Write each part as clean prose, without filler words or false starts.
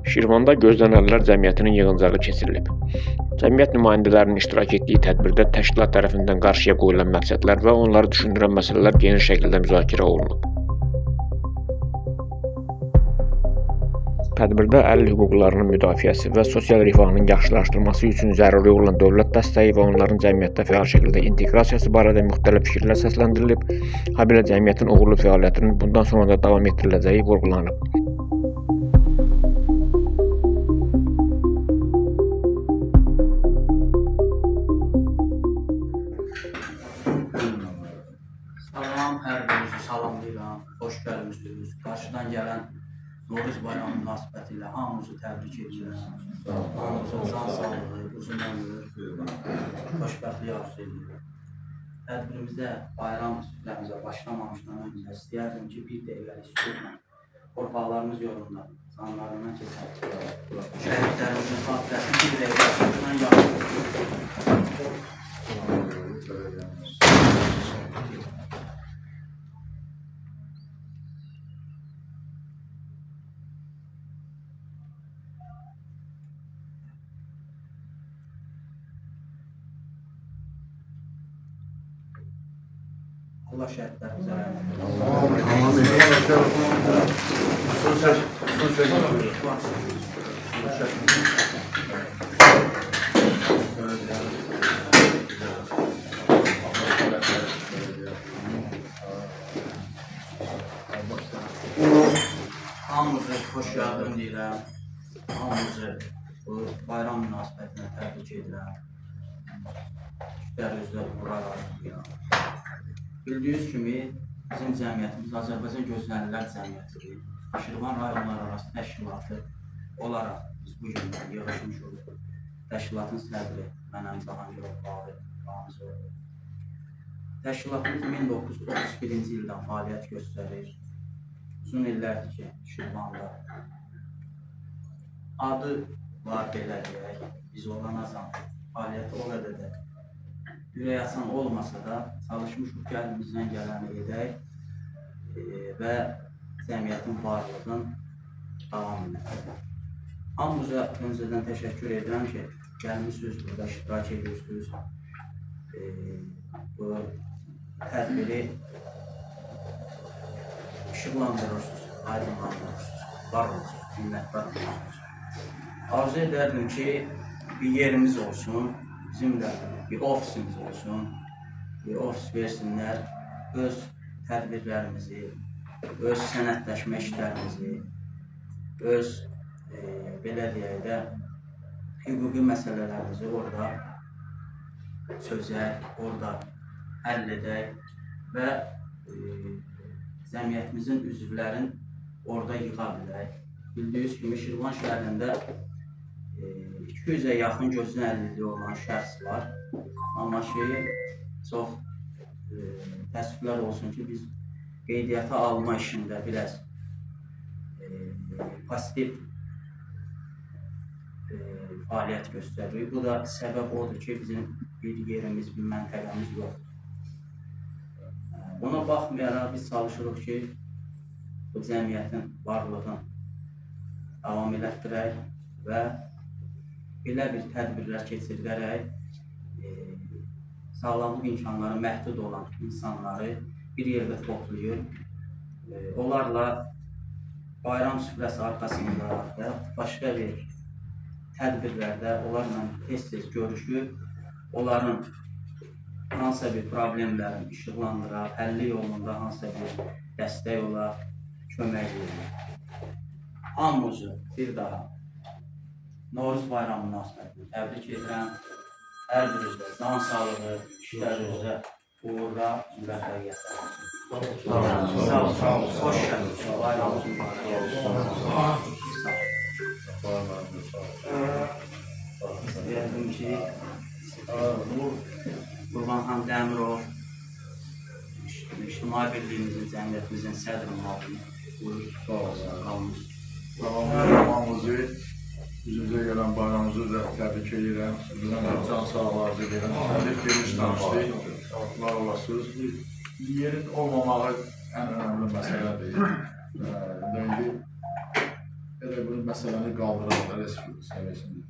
Şirvanda Gözlənənlər Cəmiyyətinin yığıncağı keçirilib. Cəmiyyət nümayəndələrinin iştirak etdiyi tədbirdə təşkilat tərəfindən qarşıya qoyulan məqsədlər və onları düşündürən məsələlər geniş şəkildə müzakirə olunub. Tədbirdə əlil hüquqlarının müdafiəsi və sosial rifahının yaxşılaşdırılması üçün zəruri olan dövlət dəstəyi və onların cəmiyyətdə fəal şəkildə inteqrasiyası barədə müxtəlif fikirlər səsləndirilib, habelə cəmiyyətin uğurlu fəaliyyətinin bundan sonra da davam etdiriləcəyi vurğulanıb. Salam, hər birinizi salamlayıram. Xoş gəlmisiniz. Qarşıdan gələn Novruz bayramı münasibətilə hamınızı təbrik edirəm. Hamınıza can sağlığı, uzun ömür, xoşbəxtlik arzu edirəm. Tədbirimizə, bayram süfrəmizə başlamamışdan öncə istəyərdim ki, bir dəqiqəlik sükutla torpaqlarımız yolunda canlarından keçən şəhidlərimizin xatirəsini bir dəqiqə sükutla yadlayırıq. Allah şəhidlərimizə rəhmət eləsin. Hamınızı xoş gəldim deyirəm. Hamınızı bu bayram münasibətinə təbrik edirəm. İşlərinizdə uğurlar arzulayıram. Bildiyiniz kimi bizim cəmiyyətimiz Azərbaycan Gözlənilər Cəmiyyətidir. Şirvan rayonlararası təşkilatı olaraq biz bu gün yığışmışıq. Təşkilatın sədri mənəm Cahangirov Babi Ramizoğlu. Təşkilatımız 1931-ci ildən fəaliyyət göstərir. Uzun illərdir ki, Şirvanda adı var belə deyək, biz olanacan fəaliyyəti o qədər də ürək açan olmasa da çalışmışıq ki, əlimizdən gələni edək və cəmiyyətin varlığını davam edək. Hamınıza öncədən təşəkkür edirəm ki, gəlmişsiniz, burada iştirak edirsiniz. Bu tədbiri işıqlandırırsınız, aydınlandırırsınız, var olursunuz, minnətdar olursunuz. Arzu edərdim ki, bir yerimiz olsun, bizim də bir ofisimiz olsun, bir ofis versinlər, öz tədbirlərimizi, öz sənədləşmə işlərimizi, öz belə deyək də hüquqi məsələlərimizi orada çözək, orada həll edək və cəmiyyətimizin üzvlərin orada yığa bilək. Bildiyiniz kimi Şirvan şəhərində 200-ə yaxın gözünə əlilliyi olan şəxs var. Amma ki, çox təəssüflər olsun ki, biz qeydiyyata alma işində biraz pasiv fəaliyyət göstəririk. Bu da səbəb odur ki, bizim bir yerimiz, bir məntəqəmiz yoxdur. Buna baxmayaraq biz çalışırıq ki, bu cəmiyyətin varlığını davam elətdirək və belə bir tədbirlər keçirilərək sağlamlıq imkanları məhdud olan insanları bir yerdə toplayıb, onlarla bayram süfrəsi arxasında və başqa bir tədbirlərdə onlarla tez-tez görüşüb, onların hansısa bir problemlərini işıqlandıraq, həlli yolunda hansısa bir dəstək olaq, kömək edək. Hamınızı bir daha Novruz bayramı münasibətilə təbrik edirəm. Hər birinizə can sağlığı, işlərinizə uğurlar, müvəffəqiyyətlər olsun. Sağ olun. Xoş gəldiniz. Bayramınız mübarək olsun. Sağ olun. İstəyərdim ki, Qurbanxan Dəmirov, İctimai Birliyimizin, cəmiyyətimizin sədr müavini. Buyur. Qalmış. Salamlayıram. Üzümüzə gələn bayramımızı da təbrik edirəm. Sizdən də can sağlığı arzu edirəm. Sən geniş danışdıq. Var olasınız. Bir yerin olmamağı ən önəmli məsələdir. İndi elə bunu məsələni qaldıraq da respublika səviyyəsində.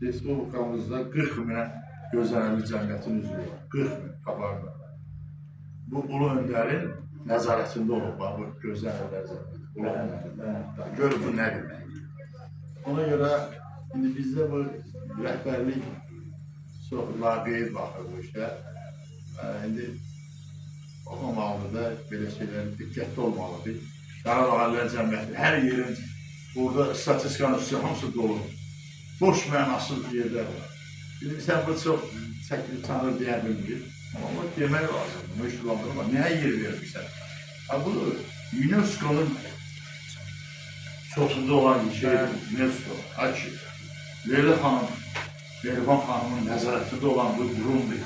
Respublikamızda 40 minə gözlənilmiş cəmiyyətin üzvü var. 40 min qabarda. Bu Ulu Öndərin nəzarətində olub, bax, bu gözlənillər cəmiyyəti. Ulu Öndərin. Gör bu nə deməkdir. Ona görə indi bizdə bu rəhbərlik çox laqeyd baxır bu işə. İndi olmamalıdır da, belə şeylər diqqətli olmalıdır. Qarabağ Əlillər Cəmiyyəti hər yerin burada statistikanın üstü hamısı dolu. Boş mənasız yerlər var. İndi sən bu çox çəkilib tanır deyə bilmirik. Amma demək lazımdır, bunu işıqlandırma. Nəyə yer vermirsən? Ha, bu UNESCO-nun çotunda olan bir şeydir, UNESCO. Ha ki, Leyla xanım, Mehriban xanımın nəzarətində olan bu qurumdur.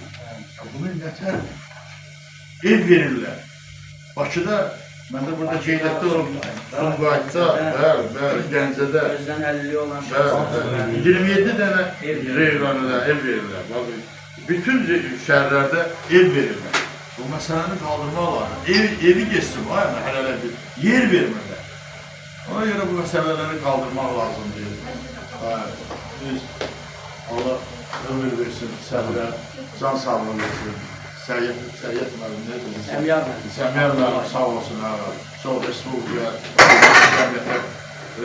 Ya bunu nətər ev verirlər. Bakıda, mən də burada qeydiyyatda olub, Sumqayıtda, bəli, bəli, Gəncədə, Gözdən əlilliyi olan bəli, şəxslər. bəli, 27 dənə Ev reyonda ev verirlər. Bax, bütün şəhərlərdə ev verirlər. Bu məsələni qaldırmaq lazım. Evi geçsin, vay hələ bir yer vermirlər. Ona görə bu məsələləri qaldırmaq lazımdır. Biz Allah ömür versin, səbrə, can sağlığı versin. Səyyət müəllim nə deyir? Səmiyar müəllim. Səmiyar müəllim sağ olsun. Hə. Çox respublikaya, cəmiyyətə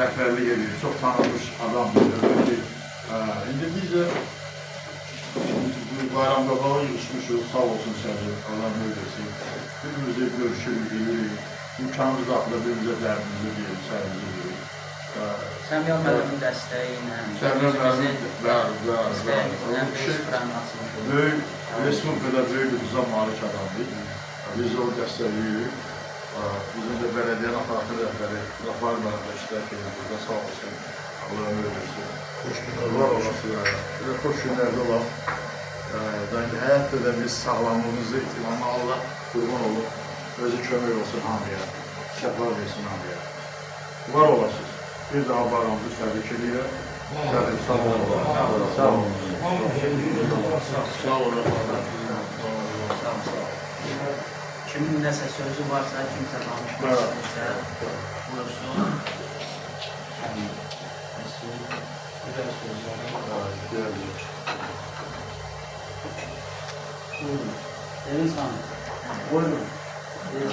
rəhbərlik edir. Çox tanınmış adamdır. Hə, İndi biz də bu bayram qabağı yığışmışıq. Sağ olsun Səbir. Allah ömür versin. Bir-birimizə görüşürük, edirik. İmkanımız daxilində bir-birimizə dərdimizi deyirik, sərimizi deyirik. Səmiyar müəllimin dəstəyi ilə, Səmiyar müəllim, bəli, bəli, bəli. istəyimizlə O kişi restoran açıldı. böyük, respublikada böyük bir nizam malik adamdır. Biz onu dəstəkləyirik. Bizim də bələdiyyənin aparatı rəhbəri Rəfar müəllim də iştirak edir burada, sağ olsun. Allah ömür versin. Xoş günlər var olasın. Belə xoş günlərdə olaq. Yəni həyatda da biz sağlamlığımızı itirmə Allah qurban olub. Özü kömək olsun hamıya. Şəfa versin hamıya. Var olasınız. Bir daha bayramınızı təbrik edirəm. Təbrik, sağ olun. Sağ olun. Sağ olun. Sağ olun. Kimin nəsə sözü varsa, kimsə danışmaq istəyirsə, buyursun. Gözəl sözlər. Buyurun. Deniz xanım, buyurun. Siz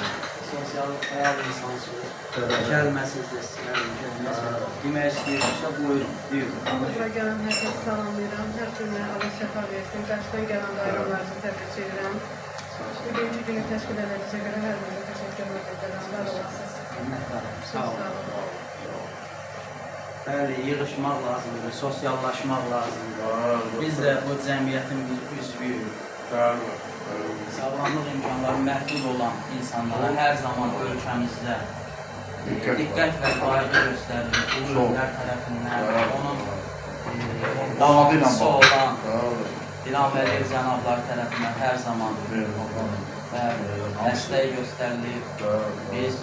sosial fəal insansınız. Gəlməsiniz də istəyirəm, nəsə demək istəyirsinizsə buyurun. Buyurun. Bura gələn hər kəsi salamlayıram. Hər birinə Allah şəfa versin. Qarşıdan gələn bayramlarınızı təbrik edirəm. Bugünkü günü təşkil edənizə görə hər birinizə təşəkkürümü bildirirəm. Var olasınız. Minnətdaram. Sağ Sağ olun. olun. Bəli, yığışmaq lazımdır, sosiallaşmaq lazımdır. Biz də bu cəmiyyətin bir üzvüyük. Sağlamlıq imkanları məhdud olan insanlara hər zaman ölkəmizdə diqqət və qayğı göstərilir. Ulu öndər tərəfindən, onun davamçısı olan İlham Əliyev cənabları tərəfindən hər zaman bəli, dəstək göstərilir. Biz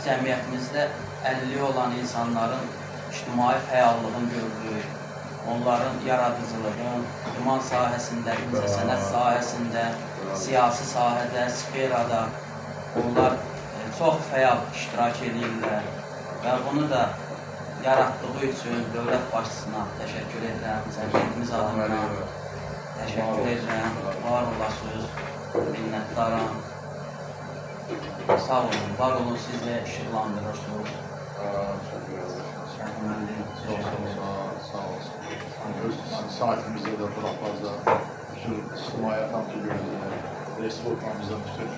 cəmiyyətimizdə əlilliyi olan insanların ictimai fəallığını görürük. Onların yaradıcılığın, idman sahəsində, incəsənət sahəsində, siyasi sahədə, sferada onlar çox fəal iştirak edirlər və bunu da yaratdığı üçün dövlət başçısına təşəkkür edirəm, cəmiyyətimiz adına təşəkkür edirəm, var olasınız, minnətdaram. Sağ olun, var olun, siz də işıqlandırırsınız. Şəhin müəllim, Sağ olsun, sağ olsun. Öz saytimizdə də buraxacaq. Bütün ictimaiyyət hamısı görəcək. Respublikamızda bütün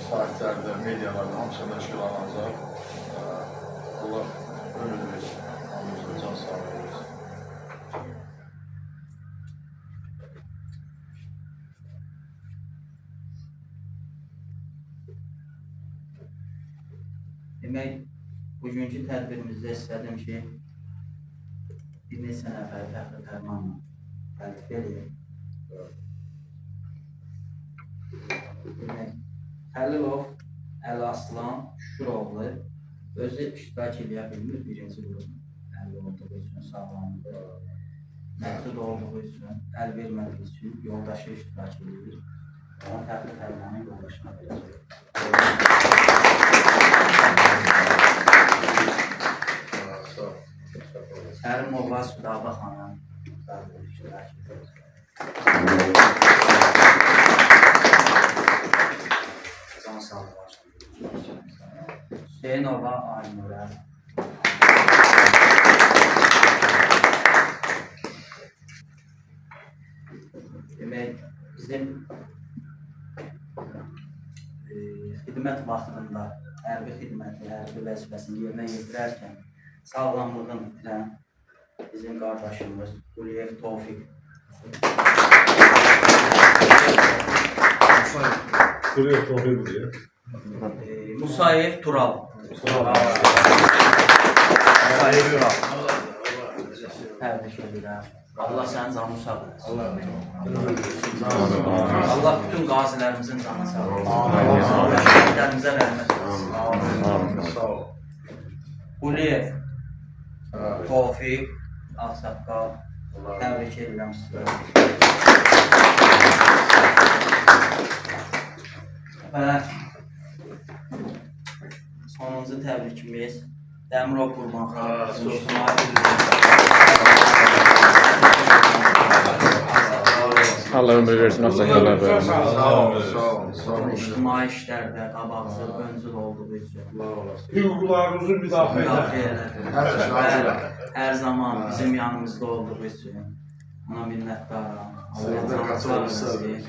saytlarda, medialarda hamısında işıqlanacaq. Allah ömür versin. Hamımıza can sağlığı versin. Demək, bugünkü tədbirimizdə istədim ki, bir neçə nəfər fəxri fərmanla təltif eləyim. Demək, Xəlilov Əli Aslan Şüküroğlu özü iştirak eləyə bilmir birinci qrupun əlli olduğu üçün, sağlamlığı məhdud olduğu üçün, əl vermədiyi üçün yoldaşı iştirak eləyir. Onun fəxri fərmanı yoldaşına verəcək. Sağ ol. Rəhimova Südabə xanım. Can sağlığı olsun. Hüseynova Aynurə. Demək, bizim xidmət vaxtında hərbi xidməti, hərbi vəzifəsini yerinə yetirərkən sağlamlığını itirən bizim qardaşımız Quliyev Tofiq. Quliyev Tofiq diye. Musayev Tural. Musayev Tural. Təbrik edirəm. Allah sənin canını sağ eləsin. Allah bütün qazilərimizin canını sağ eləsin. Allah şəhidlərimizə rəhmət eləsin. Sağ ol. Quliyev Tofiq Ağsaqqal, təbrik edirəm sizə. Və sonuncu təbrikimiz Dəmirov Qurbanxan. Allah ömür versin, ağsaqqallar versin. Sağ ol, sağ ol, sağ ol. İctimai işlərdə qabaqcıl, öncül olduğu üçün. Allah olasın. Hüquqlarımızı müdafiə edən. Müdafiə elədi. Hər zaman bizim yanımızda olduğu üçün ona minnətdaram. Allah canı sağ eləsin.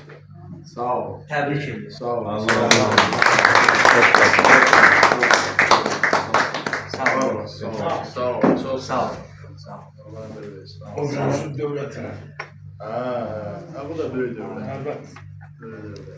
Sağ ol. Təbrik edirəm. Sağ ol. Sağ olun. Sağ ol. Sağ ol. Çox Sağ olun. Sağ olun. Allah ömür versin. O görsün dövlət tərəfi. Ha, bu da böyük dövlət. Əlbəttə. Böyük dövlət.